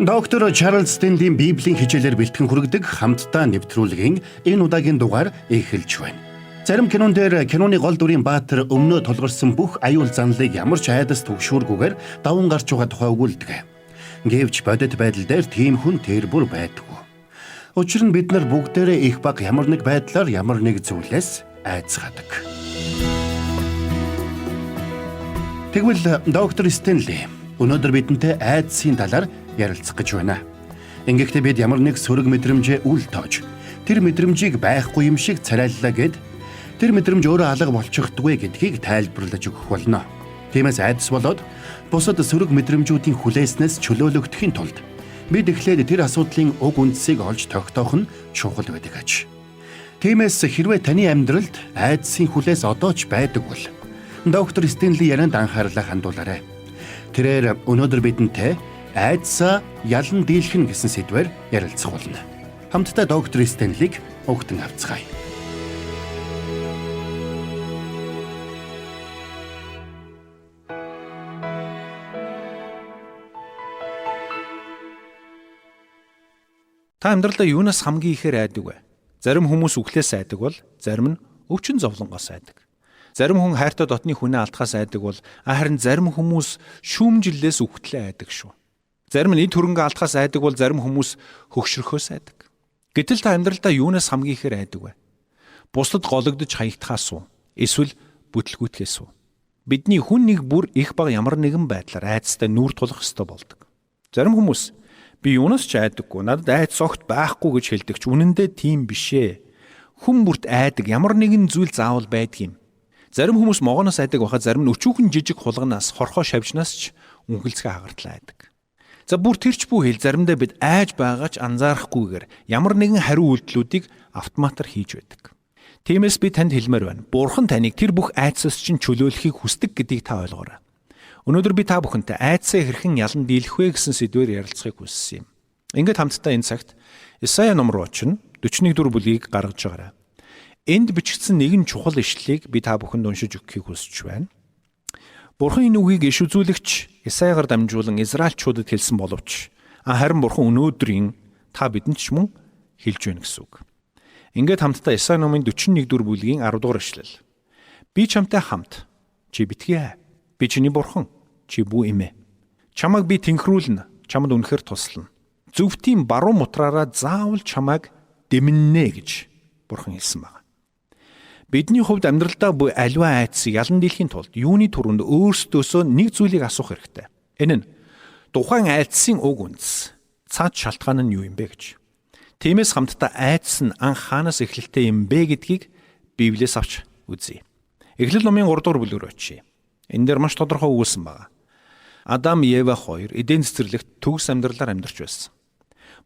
Доктор Чарлз Стенлийн Библийн хичээлээр бэлтгэн хүргэдэг хамтдаа нэвтрүүлгийн энэ удаагийн дугаар эхэлж байна. Зарим кинон дээр киноны гол дүрийн баатар өмнөө тулгарсан бүх аюул занлыг ямар ч айдас түгшүүргүйгээр даван гарч байгаа тухай өгүүлдэг. Гэвч бодит байдал дээр тийм хүн тэр бүр байдаггүй. Учир нь бид нар бүгдээрээ их баг ямар нэг байдлаар ямар нэг зүйлээс айцгаадаг. Тэгвэл доктор Стенли өнөөдөр бидэнтэй айдсын талаар ярилцах гэж байна. Ингэхдээ бид ямар нэг сөрөг мэдрэмжээ үл тоож тэр мэдрэмжийг байхгүй юм шиг царайллаа гэд тэр мэдрэмж өөрөө алга болчихдгүй гэдгийг тайлбарлаж өгөх болно. Тиймээс айдас болоод бусад сөрөг мэдрэмжүүдийн хүлээснээс чөлөөлөгдөхийн тулд бид эхлээд тэр асуудлын уг үндсийг олж тогтоох нь чухал байдаг аж. Тиймээс хэрвээ таны амьдралд айдсын хүлээс одоо ч байдаг бол доктор Стенли ярианд анхаарлаа хандуулаарай. Тэрээр өнөөдөр бидэнтэй айдсаа ялан дийлхэн гэсэн сэдвээр ярилцах болно. Хамтдаа доктор Стенлиг угтан авцгаая. Та амьдралдаа юунаас хамгийн ихээр айдаг вэ? Зарим хүмүүс үхлээс айдаг бол зарим нь өвчин зовлонгоос айдаг. Зарим хүн хайртай дотны хүнээ алдахаас айдаг бол харин зарим хүмүүс шүүмжлэлээс үхтлээ айдаг шүү. Зарим нь эд хөрөнгө алдахаас айдаг бол зарим хүмүүс хөгшрөхөөс айдаг. Гэтэл та амьдралдаа юунаас хамгийн ихээр айдаг вэ? Бусдад гологдож хаягдахаас уу? Эсвэл бүтлгүүтгэхээс үү? Бидний хүн нэг бүр их баг ямар нэгэн байдлаар айдастай нүүр тулах ёстой болдог. Зарим хүмүүс би юунаас ч айдаггүй, надад айдас огт байхгүй гэж хэлдэг ч үнэндээ тийм биш ээ. Хүн бүрт айдаг ямар нэгэн зүйл заавал байдаг юм. Зарим хүмүүс могоноос айдаг байхад зарим нь өчүүхэн жижиг хулганаас, хорхоо шавжнаас ч үнхэлцгээ хагартлаа айдаг. За бүр тэр ч бүү хэл заримдаа бид айж байгаа ч анзаарахгүйгээр ямар нэгэн хариу үйлдэлүүдийг автоматар хийж байдаг. Тиймээс би танд хэлмээр байна. Бурхан таныг тэр бүх айдсаас чинь чөлөөлөхийг хүсдэг гэдгийг та ойлгоорой. Өнөөдөр би та бүхэнтэй айдсаа хэрхэн ялан дийлэх вэ гэсэн сэдвээр ярилцахыг хүссэн юм. Ингээд хамтдаа энэ цагт Исая ном руу очино 41 дугаар бүлгийг гаргаж байгаарай. Энд бичигдсэн нэгэн чухал ишлэлийг би та бүхэнд уншиж өгөхийг хүсэж байна. Бурхан энэ үгийг иш үзүүлэгч Исаягаар дамжуулан Израильчуудад хэлсэн боловч харин Бурхан өнөөдрийн та бидэнд ч мөн хэлж байна гэсэн үг. Ингээд хамтдаа Исая номын 41 дугаар бүлгийн 10 дугаар ишлэл. Би чамтай хамт. Чи битгий ай. Би чиний бурхан. Чи бүү эмээ. Чамайг би тэнхрүүлнэ. Чамд үнэхээр туслана. Зөвхтийн баруун мутраараа заавал чамайг дэмнэнэ гэж бурхан хэлсэн байна. Бидний хувьд амьдралдаа буй аливаа айдсыг ялан дийлэхийн тулд юуны түрүүнд өөрсдөөсөө нэг зүйлийг асуух хэрэгтэй. Энэ нь тухайн айдсын уг үндэс, цаад шалтгаан нь юу юм бэ гэж. Тиймээс хамтдаа айдас нь анх хаанаас эхлэлтэй юм бэ гэдгийг Библиэс авч үзье. Эхлэл номын 3 дугаар бүлэг рүү очие. Энэ дээр маш тодорхой өгүүлсэн байна. Адам, Ева хоёр эдийн цэцэрлэгт төгс амьдралаар амьдарч байсан.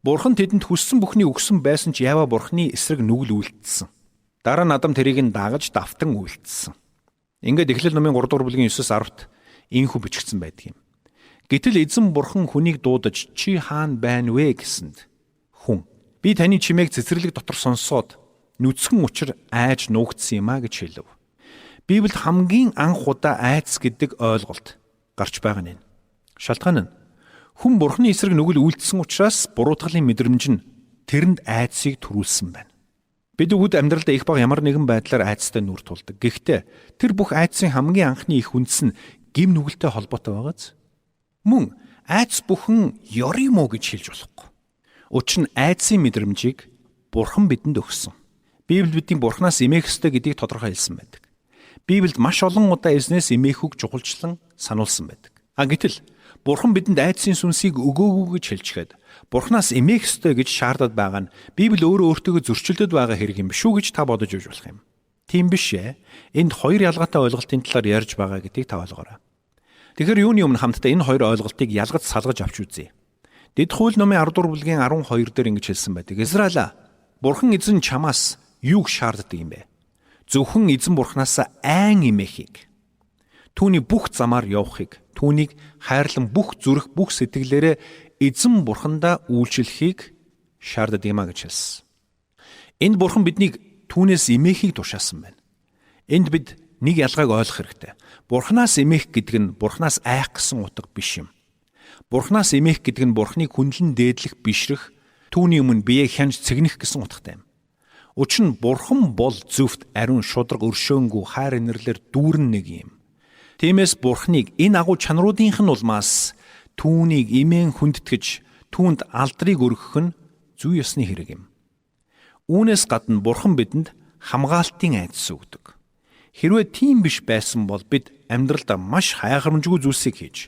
Бурхан тэдэнд хүссэн бүхнийг өгсөн байсан ч Ява Бурханы эсрэг нүгэл үйлдэлсэн. Дараа нь Адам тэрийг нь дагаж давтан үйлдэлсэн. Ингээд Эхлэл номын 3 дугаар бүлгийн 9-с 10-т ийхүү бичигдсэн байдаг юм. Гэтэл эзэн бурхан хүнийг дуудаж чи хаана байна вэ гэсэнд хүн би таны чимээг цэцэрлэг дотор сонсоод нүцгэн учир айж нуугдсан юм а гэж хэлв. Библиэд хамгийн анх удаа айдас гэдэг ойлголт гарч байгаа нь энэ. Шалтгаан нь хүн бурханы эсрэг нүгэл үйлдэлсэн учраас буруутгалын мэдрэмж нь тэрэнд айдсыг төрүүлсэн байна. Бид бүгд амьдралдаа их бага ямар нэгэн байдлаар айдастай нүүр тулдаг. Гэхдээ тэр бүх айдсын хамгийн анхны их үндэс нь гим нүгэлтэй холбоотой байгааз. Мөн айдас бүхэн ёр юм уу гэж хэлж болохгүй. Учир нь айдсын мэдрэмжийг Бурхан бидэнд өгсөн. Библи бидний Бурханаас эмээх ёстой гэдгийг тодорхой хэлсэн байдаг. Библиэд маш олон удаа эзнээс эмээх үг чухалчлан сануулсан байдаг. А гэтэл Бурхан бидэнд айдсын сүнсийг өгөөгүй гэж хэлчихэд Бурханаас эмээх ёстой гэж шаардаад байгаа нь Библи өөрөө өөртөөгөө зөрчилдөд байгаа хэрэг юм биш үү гэж та бодож өгч болох юм. Тийм биш ээ. Энд хоёр ялгаатай ойлголтын талаар ярьж байгаа гэдгийг та ойлгоорой. Тэгэхээр юуны өмнө хамтдаа энэ хоёр ойлголтыг ялгаж салгаж авч үзье. Дэд хууль номын 10 дугаар бүлгийн 12 дээр ингэж хэлсэн байдаг. Израиля, Бурхан эзэн чамаас юуг шаарддаг юм бэ? Зөвхөн эзэн Бурханаас айн эмээхийг, түүний бүх замаар явахыг, түүнийг хайрлан бүх зүрх, бүх сэтгэлээрээ эзэн Бурхандаа үйлчлэхийг шаарддаг юм а гэж хэлсэн. Энд Бурхан биднийг түүнээс эмээхийг тушаасан байна. Энд бид нэг ялгааг ойлгох хэрэгтэй. Бурханаас эмээх гэдэг нь Бурханаас айх гэсэн утга биш юм. Бурханаас эмээх гэдэг нь Бурханыг хүндлэн дээдлэх, бишрэх, түүний өмнө биеэ хянж цэгнэх гэсэн утгатай юм. Учир нь Бурхан бол зөвхт, ариун, шударга, өршөөнгүй, хайр инэрлэр дүүрэн нэг юм. Тиймээс Бурханыг энэ агуу чанаруудынх нь улмаас түүнийг имэн хүндэтгэж, түүнд алдрыг өргөх нь зүй ёсны хэрэг юм. Үүнээс гадна Бурхан бидэнд хамгаалтын айдас өгдөг. Хэрвээ тийм биш байсан бол бид амьдралдаа маш хайхрамжгүй зүйлсийг хийж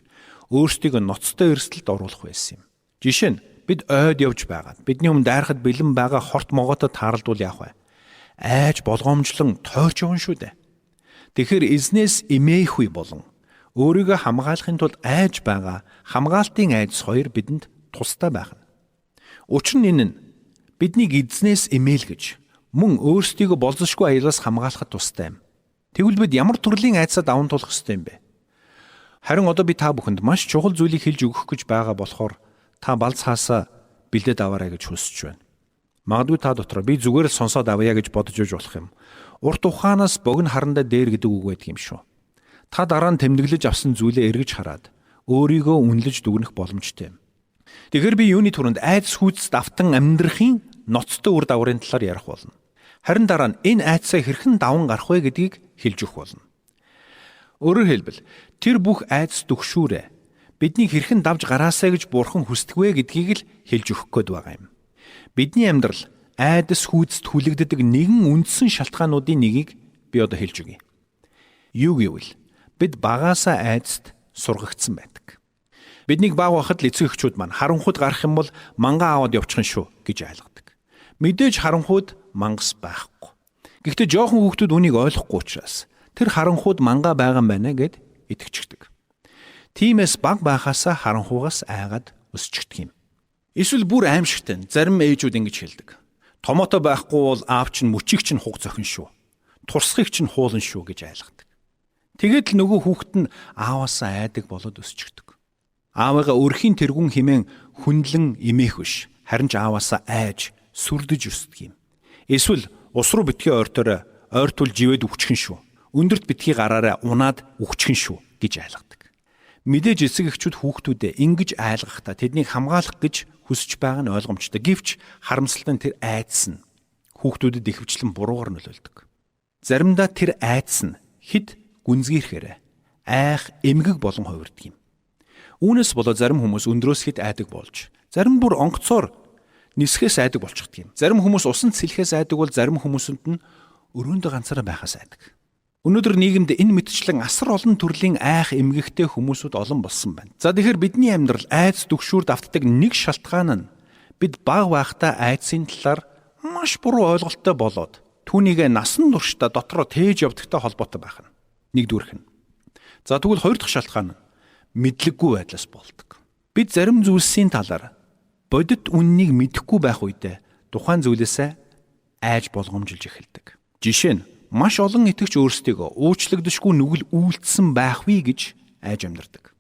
өөрсдийгөө ноцтой эрсдэлд оруулах байсан юм. Жишээ нь бид ойд явж байгаад бидний өмнө дайрахад бэлэн байгаа хорт могоотой тааралдвал яах вэ? Айж болгоомжлон тойрч явна шүү дээ. Тэгэхээр эзнээс эмээх үе болон өөрийгөө хамгаалахын тулд айж байгаа хамгаалтын айдас хоёр бидэнд тустай байх нь. Учир нь энэ нь биднийг эзнээс эмээлгэж мөн өөрсдийгөө болзошгүй аялаас хамгаалахад тустай юм. Тэгвэл бид ямар төрлийн айдсаа даван туулах ёстой юм бэ? Харин одоо би та бүхэнд маш чухал зүйлийг хэлж өгөх гэж байгаа болохоор та балз хаасаа бэлдээд аваарай гэж хүсэж байна. Магадгүй та дотроо би зүгээр л сонсоод авъя гэж бодож байж болох юм. Урт ухаанаас богино харандаа дээр гэдэг үг байдаг юм шүү. Та дараа нь тэмдэглэж авсан зүйлээ эргэж хараад өөрийгөө үнэлж дүгнэх боломжтой юм. Тэгэхээр би юуны түрүүнд айдас хүйцэд автан амьдрахын ноцтой үр дагаврын талаар ярих болно. Харин дараа нь энэ айдсаа хэрхэн даван гарах вэ гэдгийг хэлж өгөх болно. Өөрөөр хэлбэл тэр бүх айдас түгшүүрээ бидний хэрхэн давж гараасай гэж Бурхан хүсдэг вэ гэдгийг л хэлж өгөх гээд байгаа юм. Бидний амьдрал айдас хүйцэд хүлэгддэг нэгэн үндсэн шалтгаануудын нэгийг би одоо хэлж өгье. Юу гэвэл бид багаасаа айдаст сургагдсан байдаг. Биднийг баг байхад л эцэг эхчүүд маань харанхуйд гарах юм бол мангаа аваад явчихна шүү гэж айлгадаг. Мэдээж харанхуйд мангас байхгүй. Гэхдээ жоохон хүүхдүүд үнийг ойлгохгүй учраас тэр харанхуйд мангаа байгаа юм байна гэд итгэчихдэг. Тиймээс баг байхаасаа харанхуйгаас айгаад өсчихдөг юм. Эсвэл бүр аимшигтай зарим ээжүүд ингэж хэлдэг. Томото байхгүй бол аав чинь мөчийг чинь хуг зохин шүү. Турсхыг чинь хуулна шүү гэж айлгадаг. Тэгээд л нөгөө хүүхэд нь ааваасаа айдаг болоод өсчихдөг. Аавыгаа өрхийн тэргүүн хэмээн хүндлэн имээх биш, харин ч ааваасаа айж сүрдэж өсдөг юм. Эсвэл ус руу битгий ойртоорой, ойртвол живээд үхчихэн шүү. Өндөрт битгий гараарай, унаад үхчихэн шүү гэж айлгадаг. Мэдээж эцэг эхчүүд хүүхдүүдээ ингэж айлгахдаа тэднийг хамгаалах гэж хүсэж байгаа нь ойлгомжтой. Гэвч харамсалтай нь тэр айдас нь хүүхдүүдэд ихэвчлэн буруугаар нөлөөлдөг. Заримдаа тэр айдас нь хэд гүнзгийрхээр айх эмгэг болон хувирдаг юм. Үүнээс болоод зарим хүмүүс өндрөөс хэд айдаг болж, зарим бүр онгоцоор нисхээс айдаг болчихдөг юм. Зарим хүмүүс усан цэлхээс айдаг бол зарим хүмүүсэнд нь өрөөндөө ганцаараа байхаас айдаг. Өнөөдөр нийгэмд энэ мэтчлэн асар олон төрлийн айх эмгэгтэй хүмүүсүүд олон болсон байна. За тэгэхээр бидний амьдрал айдас түгшүүрд автдаг нэг шалтгаан нь бид бага байхдаа айдсын талаар маш буруу ойлголттой болоод түүнийг насан туршдаа дотроо тээж явдагтай холбоотой байх нь. Нэгдүгээрх нь. За тэгвэл хоёр дахь шалтгаан нь мэдлэггүй байдлаас болдог. Бид зарим зүйлсийн талаар бодит үннийг мэдэхгүй байх үедээ тухайн зүйлээсээ айж болгоомжилж эхэлдэг. Жишээ нь маш олон итгэгч өөрсдийгөө уучлагдашгүй нүгэл үйлдсэн байх вэ гэж айж амьдардаг.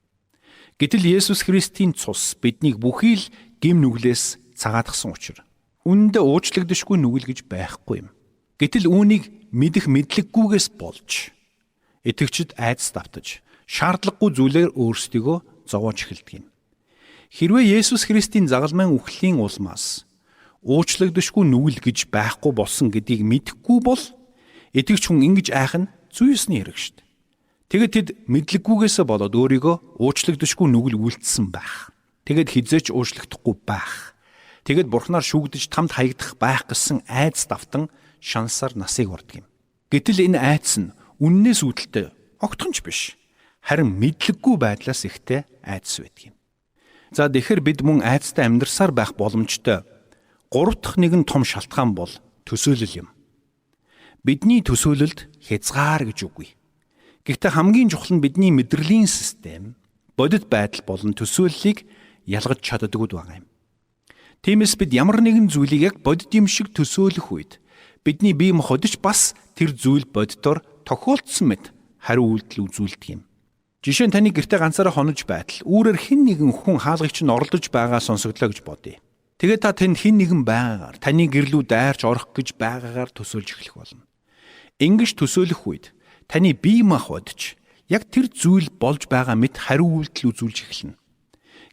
Гэтэл Есүс Христийн цус биднийг бүхий л гэм нүглээс цагаатгсан учир үнэндээ уучлагдашгүй нүгэл гэж байхгүй юм. Гэтэл үүнийг мэдэх мэдлэггүйгээс болж итгэгчид айдас давтаж шаардлагагүй зүйлээр өөрсдийгөө зовоож эхэлдэг юм. Хэрвээ Есүс Христийн загалмайн үхлийн улмаас уучлагдашгүй нүгэл гэж байхгүй болсон гэдгийг мэдэхгүй бол итгэгч хүн ингэж айх нь зүй ёсны хэрэг шүү дээ. Тэгээд тэд мэдлэггүйгээсээ болоод өөрийгөө уучлагдашгүй нүгэл үйлдсэн байх. Тэгээд хизээч уучлагдахгүй байх. Тэгээд бурхнаар шүүгдэж тамд хаягдах байх гэсэн айдас давтан шансаар насыг ордог юм. Гэтэл энэ айдас нь үннээс үүдэлтэй огтхон ч биш. Харин мэдлэггүй байдлаас ихтэй айдас байдаг юм. За тэгэхээр бид мөн айдастай амьдарсаар байх боломжтой гурав дахь нэгэн том шалтгаан бол төсөөлөл юм. Бидний төсөөлөлд хязгаар гэж үгүй. Гэхдээ хамгийн чухал нь бидний мэдрэлийн систем, бодит байдал болон төсөөллийг ялгаж чаддаггүй байгаа юм. Тиймээс бид ямар нэгэн зүйлийг яг бодит юм шиг төсөөлөх үед бидний бие махбод ч бас тэр зүйл бодитоор тохиолдсон мэт хариу үйлдэл үзүүлдэг юм. Жишээ нь таны гэртээ ганцаараа хонож байтал үүрээр хэн нэгэн хүн хаалгыг чинь оролдож байгаа сонсогдлоо гэж бодъё. Тэгээд та тэнд хэн нэгэн байгаагаар таны гэрлүү дайрч орох гэж байгаагаар төсөөлж эхлэх болно. Ингэж төсөөлөх үед таны бие махбод ч яг тэр зүйл болж байгаа мэт хариу үйлдэл үзүүлж эхэлнэ.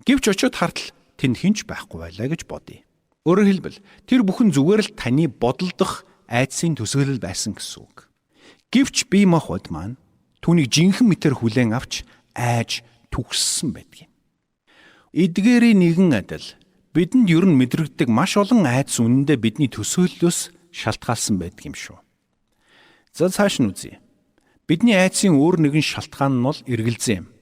Гэвч очиод хартал тэнд хинч байхгүй байлаа гэж бодъё. Өөрөөр хэлбэл тэр бүхэн зүгээр л таны бодолдох айдсын төсөөлөл байсан гэсэн үг. Гэвч бие махбод маань түүнийг жинхэнэ мэтэр хүлээн авч айж түгшсэн байдаг юм. Эдгээрийн нэгэн адил бидэнд ер нь мэдрэгддэг маш олон айдас үнэндээ бидний төсөөллөөс шалтгаалсан байдаг юм шүү. За цааш нь үзье. Бидний айдсын өөр нэгэн шалтгаан нь бол эргэлзээ юм.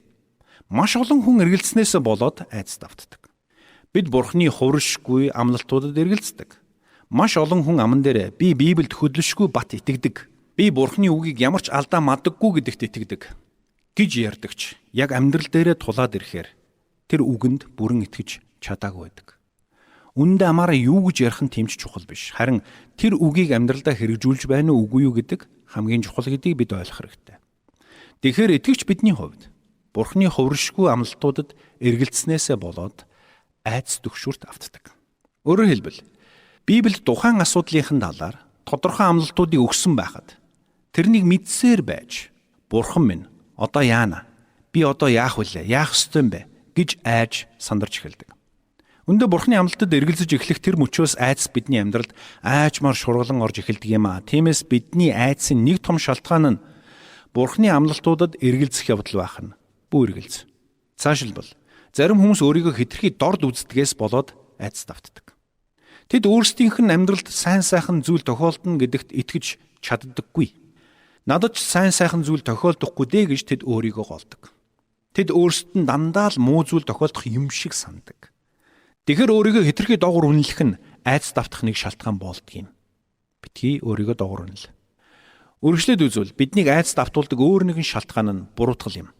Маш олон хүн эргэлзснээсээ болоод айдас давтдаг. Бид Бурхны хувиршгүй амлалтуудад эргэлздэг. Маш олон хүн аман дээр би Библиэд хөдлөшгүй бат итгэдэг. Би Бурхны үгийг ямар ч алдаа мадаггүй гэдэгт итгэдэг гэж ярьдагч яг амьдрал дээрээ тулаад ирэхээр тэр үгэнд бүрэн итгэж чадаагүй байдаг. Үнэндээ амаараа юу гэж ярих нь тэмч чухал биш. Харин тэр үгийг амьдралдаа хэрэгжүүлж байна уу үгүй юу гэдэг хамгийн чухал гэдгийг бид ойлгох хэрэгтэй. Тэгэхээр итгэгч бидний хувьд Бурхны хувиршгүй амлалтуудад эргэлзснээсээ болоод айдас түгшүүрт автдаг. Өөрөөр хэлбэл Библиэд тухайн асуудлынхын талаар тодорхой амлалтуудыг өгсөн байхад тэрнийг мэдсээр байж Бурхан минь одоо яана? Би одоо яах вүлээ? Яах ёстой юм бэ? гэж айж сандарч эхэлдэг. Өндөө Бурхны амлалтад эргэлзэж эхлэх тэр мөчөөс айдас бидний амьдралд айжмаар шургалан орж эхэлдэг юм аа. Тиймээс бидний айдсын нэг том шалтгаан нь Бурхны амлалтуудад эргэлзэх явдал байх нь. Бүү эргэлз. Цаашилбал зарим хүмүүс өөрийгөө хэтэрхий дорд үздгээс болоод айдас давтдаг. Тэд өөрсдийнх нь амьдралд сайн сайхан зүйл тохиолдоно гэдэгт итгэж чаддаггүй. Надад ч сайн сайхан зүйл тохиолдохгүй дээ гэж тэд өөрийгөө голдог. Тэд өөрсдөд нь дандаа л муу зүйл тохиолдох юм шиг санадаг. Тэгэхээр өөрийгөө хэтэрхий доогуур үнэлэх нь айдас давтах нэг шалтгаан болдго юм. Битгий өөрийгөө доогуур үнэл. Үргэлжлээд үзвэл биднийг айдас давтуулдаг өөр нэгэн шалтгаан нь буруутгал юм.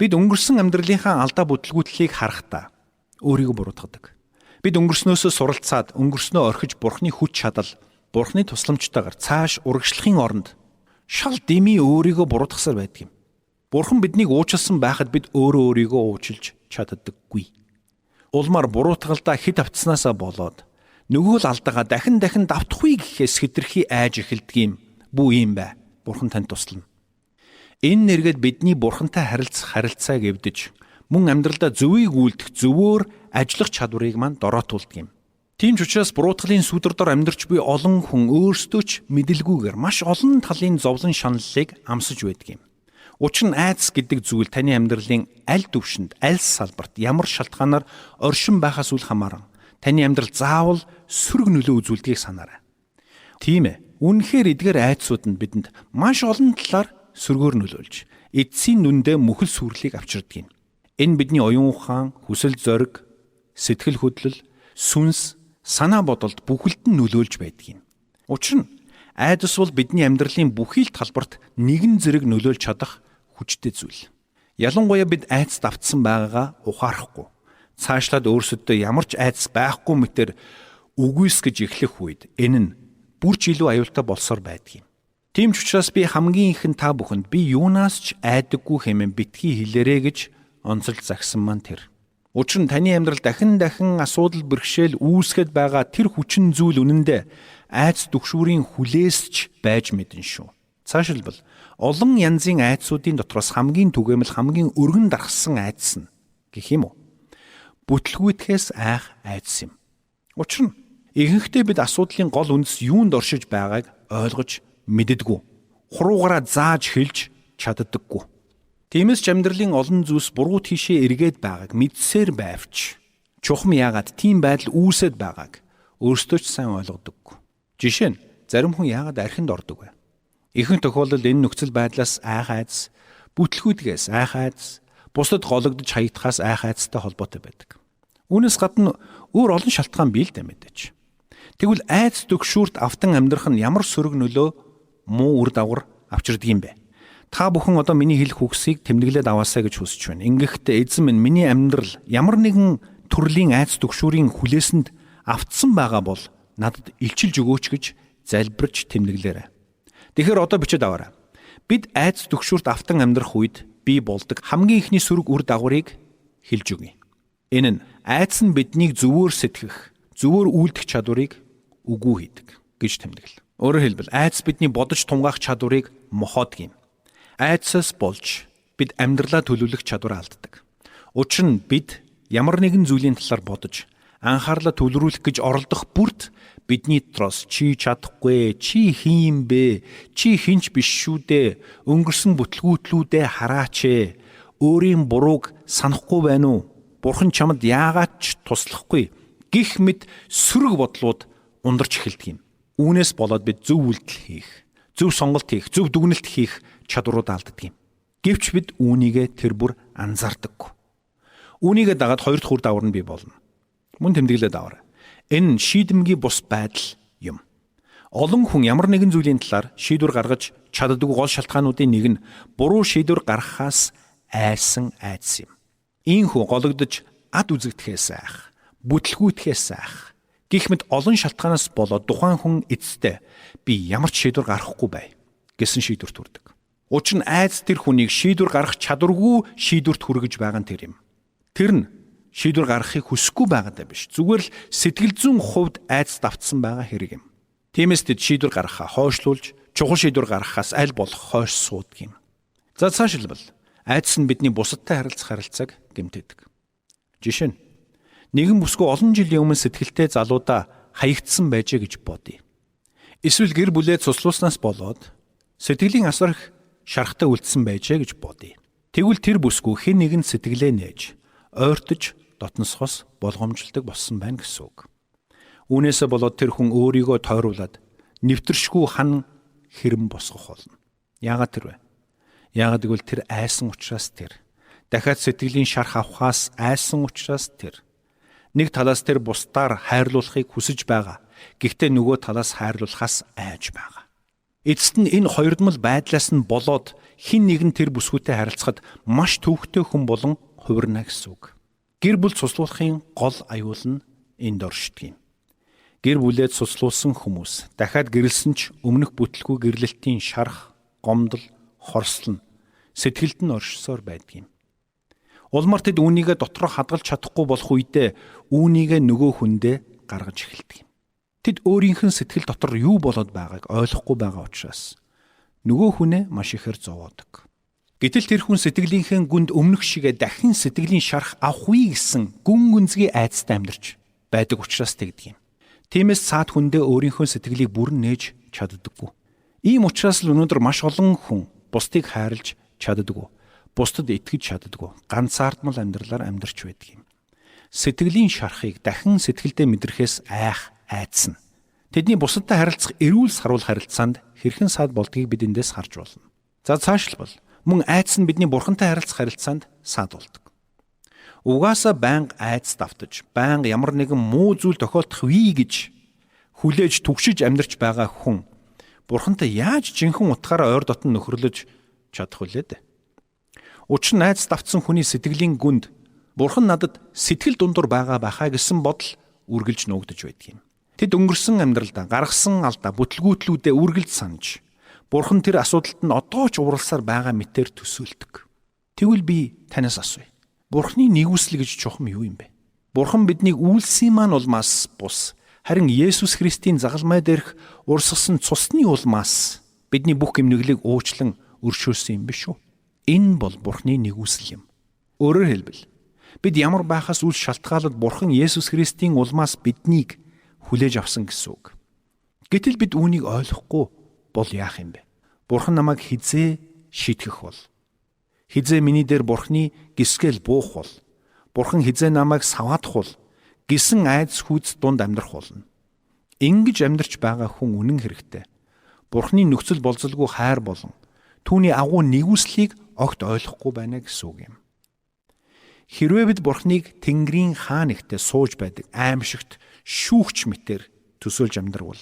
Бид өнгөрсөн амьдралынхаа алдаа бүтлгүүтлийг харахтаа өөрийгөө буруутгадаг. Бид өнгөрснөөсөө суралцаад өнгөрснөө орхиж Бурхны хүч чадал, Бурхны тусламжтайгаар цааш урагшлахын оронд шал дими өөрийгөө буруутгасаар байдаг юм. Бурхан биднийг уучлсан байхад бид өөрөө өөрийгөө уучлж чаддаггүй. Улмаар буруутгалдаа хэд автснаасаа болоод нөгөө л алдаагаа дахин дахин давтахгүй гэхээс хэтэрхий айж эхэлдэг юм. Бүү юм бай. Бурхан танд туслана. Энэ нэргээд бидний бурхантай харилцах харилцааг эвдэж мөн амьдралдаа зөвийг үйлдэх зөвөөр ажиллах чадварыг мань дороотуулдаг юм. Тийм ч учраас буруутгалын сүдэр дор амьдарч буй олон хүн өөрсдөө ч мэдэлгүйгээр маш олон талын зовлон шаналлыг амсаж байдаг юм. Учир нь айдас гэдэг зүйл таны амьдралын аль түвшинд, аль салбарт ямар шалтгаанаар оршин байхаас үл хамааран таны амьдрал заавал сөрөг нөлөө үзүүлдгийг санаарай. Тийм ээ. Үнэхээр эдгээр айдсууд нь бидэнд маш олон талаар сөргөөр нөлөөлж, эцсийн нүндээ мөхөл сүрлийг авчирдаг юм. Энэ бидний оюун ухаан, хүсэл зориг, сэтгэл хөдлөл, сүнс, санаа бодолд бүхэлд нь нөлөөлж байдаг юм. Учир нь айдас бол бидний амьдралын бүхий л талбарт нэгэн зэрэг нөлөөлж чадах хүчтэй зүйл. Ялангуяа бид айдас давтсан байгаагаа ухаарахгүй. Цаашлаад өөрсөддөө ямар ч айдас байхгүй мэтэр үгүйсгэж эхлэх үед энэ нь бүр ч илүү аюултай болсоор байдаг юм. Тийм ч учраас би хамгийн ихэн та бүхэнд би юунаас ч айдаггүй хэмээн битгий хэлээрэй гэж онцолж загсан маань тэр. Учир нь таны амьдрал дахин дахин асуудал бэрхшээл үүсгэд байгаа тэр хүчин зүйл үнэндээ айдас түгшүүрийн хүлээс ч байж мэдэн шүү. Цаашилбал олон янзын айдсуудын дотроос хамгийн түгээмэл хамгийн өргөн дархсан айдас нь гэх юм уу? Бүтлгүүтгэхээс айх айдас юм. Учир нь ихэнхдээ бид асуудлын гол үндэс юунд оршиж байгааг ойлгож мэддэггүй. Хуруугаараа зааж хэлж чаддаггүй. Тиймээс ч амьдралын олон зүйлс буруу тийшээ эргээд байгааг мэдсээр байвч чухам яагаад тийм байдал үүсэд байгааг өөрсдөө ч сайн ойлгодоггүй. Жишээ нь зарим хүн яагаад архинд ордог вэ? Ихэнх тохиолдолд энэ нөхцөл байдлаас айх айдас, бүтлгүүдгээс айх айдас, бусдад гологдож хаягдахаас айх айдастай холбоотой байдаг. Үүнээс гадна өөр олон шалтгаан бий л дээ мэдээч. Тэгвэл айдас төгшүүрт автан амьдрах нь ямар сөрөг нөлөө муу үр дагавар авчирдаг юм бэ? Та бүхэн одоо миний хэлэх үгсийг тэмдэглээд аваасай гэж хүсэж байна. Ингэхдээ эзэн минь миний амьдрал ямар нэгэн төрлийн айдас түгшүүрийн хүлээсэнд автсан байгаа бол надад илчилж өгөөч гэж залбирч тэмдэглээрэй. Тэгэхээр одоо бичээд аваарай. Бид айдас түгшүүрт автан амьдрах үед бий болдог хамгийн эхний сөрөг үр дагаврыг хэлж өгье. Энэ нь айдас нь биднийг зөвөөр сэтгэх, зөвөөр үйлдэх чадварыг үгүй хийдэг гэж тэмдэглэл. Өөрөөр хэлбэл айдас бидний бодож тунгаах чадварыг мохоодог юм. Айдсаас болж бид амьдралаа төлөвлөх чадвараа алддаг. Учир нь бид Ямар нэгэн зүйлийн талаар бодож, анхаарлаа төвлөрүүлэх гэж оролдох бүрт бидний дотроос чи чадахгүй, чи хин юм бэ, чи хинч биш шүү дээ, өнгөрсөн бүтлгүүтлүүдээ хараач ээ, өөрийн бурууг санахгүй байна уу? Бурхан чамд яагаад ч туслахгүй гих мэт сөрөг бодлууд ундарч эхэлдэг юм. Үүнээс болоод бид зөв үйлдэл хийх, зөв сонголт хийх, зөв дүгнэлт хийх чадварууд алддаг юм. Гэвч бид үүнийгээ тэр бүр анзаардаггүй. Үүнийгээ дагаад хоёр дахь үр дагавар нь бий болно. Мөн тэмдэглээд аваарай. Энэ шийдэмгий бус байдал юм. Олон хүн ямар нэгэн зүйлийн талаар шийдвэр гаргаж чаддаггүй гол шалтгаануудын нэг нь буруу шийдвэр гаргахаас айсан айдас юм. Ийхүү гологдож ад үзэгдэхээс айх, бүтлгүүтэхээс айх гэх мэт олон шалтгаанаас болоод тухайн хүн эцэстээ би ямар ч шийдвэр гаргахгүй бай гэсэн шийдвэрт хүрдэг. Учир нь айдас тэр хүнийг шийдвэр гаргах чадваргүй шийдвэрт хүргэж байгаа нь тэр юм. Тэр нь шийдвэр гаргахыг хүсэхгүй байгаадаа биш. Зүгээр л сэтгэл зүйн хувьд айдас давтсан байгаа хэрэг юм. Тиймээс тэд шийдвэр гаргахаа хойшлуулж, чухал шийдвэр гаргахаас аль болох хойш суудаг юм. За цаашилбал айдас нь бидний бусадтай харилцах харилцааг гэмтээдэг. Жишээ нь нэгэн бүсгүй олон жилийн өмнө сэтгэлтэй залуудаа хаягдсан байжээ гэж бодъё. Эсвэл гэр бүлээ цуслуулснаас болоод сэтгэлийн асар их шарахтай үлдсэн байжээ гэж бодъё. Тэгвэл тэр бүсгүй хэн нэгэн сэтгэлээ нээж, ойртож дотносхоос болгоомжилдог болсон байна гэсэн үг. Үүнээсээ болоод тэр хүн өөрийгөө тойруулаад нэвтэршгүй хан хэрэм босгох болно. Яагаад тэр вэ? Яагаад гэвэл тэр айсан учраас тэр. Дахиад сэтгэлийн шарх авахаас айсан учраас тэр. Нэг талаас тэр бусдаар хайрлуулахыг хүсэж байгаа. Гэхдээ нөгөө талаас хайрлуулахаас айж байгаа. Эцэст нь энэ хоёрдмол байдлаас нь болоод хэн нэгэн тэр бүсгүйтэй харилцахад маш төвөгтэй хүн болон хувирна гэсэн үг. Гэр бүл цуслуулахын гол аюул нь энд оршдог юм. Гэр бүлээ цуслуулсан хүмүүс дахиад гэрлэсэн ч өмнөх бүтлгүй гэрлэлтийн шарх, гомдол, хорслол нь сэтгэлд нь оршсоор байдаг юм. Улмаар тэд үүнийгээ дотроо хадгалж чадахгүй болох үедээ үүнийгээ нөгөө хүндээ гаргаж эхэлдэг юм. Тэд өөрийнх нь сэтгэл дотор юу болоод байгааг ойлгохгүй байгаа учраас нөгөө хүнээ маш ихээр зовоодог. Гэтэл тэр хүн сэтгэлийнхээ гүнд өмнөх шигээ дахин сэтгэлийн шарх авах үе гэсэн гүн гүнзгий айдастай амьдарч байдаг учраас тэгдэг юм. Тиймээс цаад хүндээ өөрийнхөө сэтгэлийг бүрэн нээж чаддаггүй. Ийм учраас л өнөөдөр маш олон хүн бусдыг хайрлж чаддаггүй, бусдад итгэж чаддаггүй, ганцаардмал амьдралаар амьдарч байдаг юм. Сэтгэлийн шархыг дахин сэтгэлдээ мэдрэхээс айх айдас нь тэдний бусадтай харилцах эрүүл саруул харилцаанд хэрхэн саад болдгийг бид эндээс харж болно. За цаашлбал мөн айдас нь бидний бурхантай харилцах харилцаанд саад болдог. Угаасаа байнга айдас давтаж, байнга ямар нэгэн муу зүйл тохиолдох вий гэж хүлээж түгшиж амьдарч байгаа хүн бурхантай яаж жинхэнэ утгаараа ойр дотн нөхөрлөж чадах вүлээ дээ. Учир нь айдас давтсан хүний сэтгэлийн гүнд бурхан надад сэтгэл дундуур байгаа байхаа гэсэн бодол үргэлж нуугдаж байдаг юм. Тэд өнгөрсөн амьдралдаа гаргасан алдаа бүтлгүүтлүүдээ үргэлж санаж бурхан тэр асуудалд нь одоо ч уурласаар байгаа мэтээр төсөөлдөг. Тэгвэл би танаас асууя. Бурханы нэгүсэл гэж чухам юу юм бэ? Бурхан биднийг үйлсийн маань улмаас бус харин Есүс Христийн загалмай дээрх урсгасан цусны улмаас бидний бүх гимнүглийг уучлан өршөөсөн юм биш үү? Энэ бол Бурханы нэгүсэл юм. Өөрөөр хэлбэл бид ямар байхаас үл шалтгаалаад Бурхан Есүс Христийн улмаас биднийг хүлээж авсан гэсэн үг. Гэтэл бид үүнийг ойлгохгүй бол яах юм бэ? Бурхан намайг хизээ шийтгэх бол? Хизээ миний дээр Бурханы гисгэл буух бол? Бурхан хизээ намайг саваадах бол? Гэсэн айдас хүйц дунд амьдрах болно. Ингэж амьдарч байгаа хүн үнэн хэрэгтээ Бурханы нөхцөл болзолгүй хайр болон түүний агуу нэгүслийг огт ойлгохгүй байна гэсэн үг юм. Хэрвээ бид Бурханыг Тэнгэрийн хаа нэгтээ сууж байдаг аимшигт шүүгч мэтэр төсөөлж амьдрвал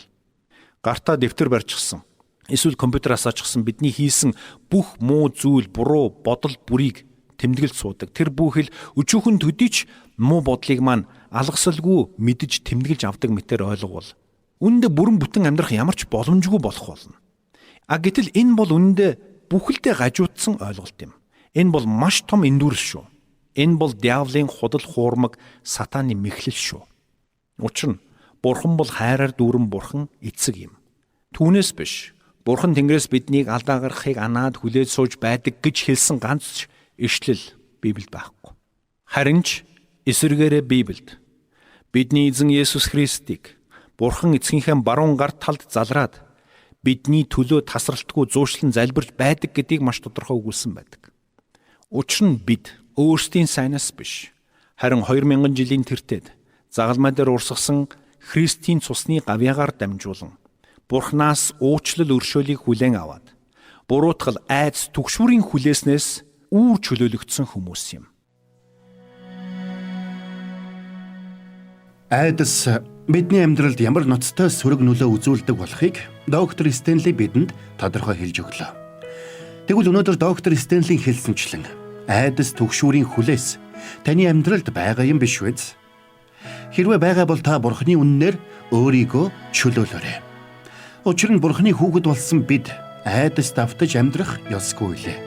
гартаа дэвтэр барьчихсан эсвэл компьютер асаачихсан бидний хийсэн бүх муу зүйл, буруу бодол бүрийг тэмдэглэж суудаг. Тэр бүхэл өчүүхэн төдий ч муу бодлыг маань алгасалгүй мэдэж тэмдэглэж авдаг мэтэр ойлговол үүндээ бүрэн бүтэн амьдрах ямар ч боломжгүй болох болно. А гэтэл энэ бол үнэндээ бүхэлдээ гажуудсан ойлголт юм. Энэ бол маш том эндүрэл шүү. Энэ бол диавлын худал хуурмаг сатааны мэхлэл шүү. Учир нь Бурхан бол хайраар дүүрэн Бурхан эцэг юм. Түүнээс биш Бурхан Тэнгэрээс биднийг алдаа гаргахыг анаад хүлээж сууж байдаг гэж хэлсэн ганц ч ишлэл Библиэд байхгүй. Харин ч Эсвэргээрээ Библиэд бидний эзэн Есүс Христийг Бурхан эцгийнхээ баруун гар талд залраад бидний төлөө тасралтгүй зуушлан залбирч байдаг гэдгийг маш тодорхой өгүүлсэн байдаг. Учир нь бид өөрсдийн сайнаас биш, харин 2000 жилийн тэртет загалмай дээр урсгасан Христийн цусны гавьяагаар дамжуулан Бурханаас уучлал өршөөлийг хүлээн аваад буруутгал, айдас, түгшүүрийн хүлээснээс үүр чөлөөлөгдсөн хүмүүс юм. Айдас бидний амьдралд ямар ноцтой сөрөг нөлөө үзүүлдэг болохыг доктор Стенли бидэнд тодорхой хэлж өглөө. Тэгвэл өнөөдөр доктор Стенлийн хэлсэнчлэн айдас түгшүүрийн хүлээс таны амьдралд байгаа юм биш үү? Хэрвээ байгаа бол та Бурхны үннээр өөрийгөө чөлөөлөөрэй. Учир нь Бурхны хүүхэд болсон бид айдас давтаж амьдрах ёсгүй лээ.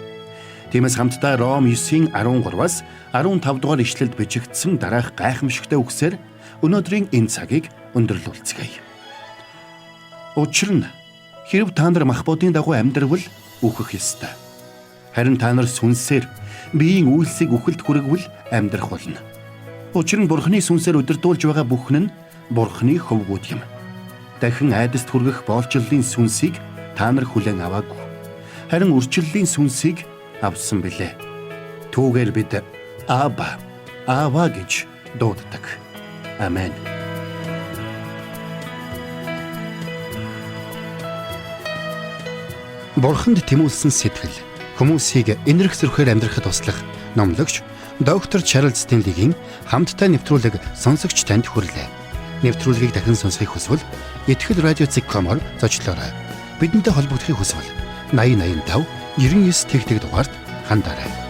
Тиймээс хамтдаа Ром 9:13-аас 15 дугаар ишлэлд бичигдсэн дараах гайхамшигтай үгсээр өнөөдрийн энэ цагийг өндөрлүүлцгээе. Учир нь хэрв та нар мах бодын дагуу амьдравал үхэх ёстой. Харин та нар сүнсээр биеийн үйлсийг үхэлд хүргэвэл амьдрах болно. Учир нь Бурхны сүнсээр удирдуулж байгаа бүхэн нь Бурхны хөвгүүд юм. Дахин айдаст хүргэх боолчлолын сүнсийг та нар хүлээн аваагүй. Харин үрчлэлийн сүнсийг авсан билээ. Түүгээр бид Аба, Аава гэж дууддаг. Амен. Бурханд тэмүүлсэн сэтгэл хүмүүсийг энэрх зөрхөөр амьдрахад туслах номлогч доктор Чарлз Стенлигийн хамттай нэвтрүүлэг сонсогч танд хүрлээ. Нэвтрүүлгийг дахин сонсохыг хүсвэл ихтгэл радио.com-оор зочлоорой. Бидэнтэй холбогдохыг хүсвэл 8085 99 тэгтэг дугаард хандаарай.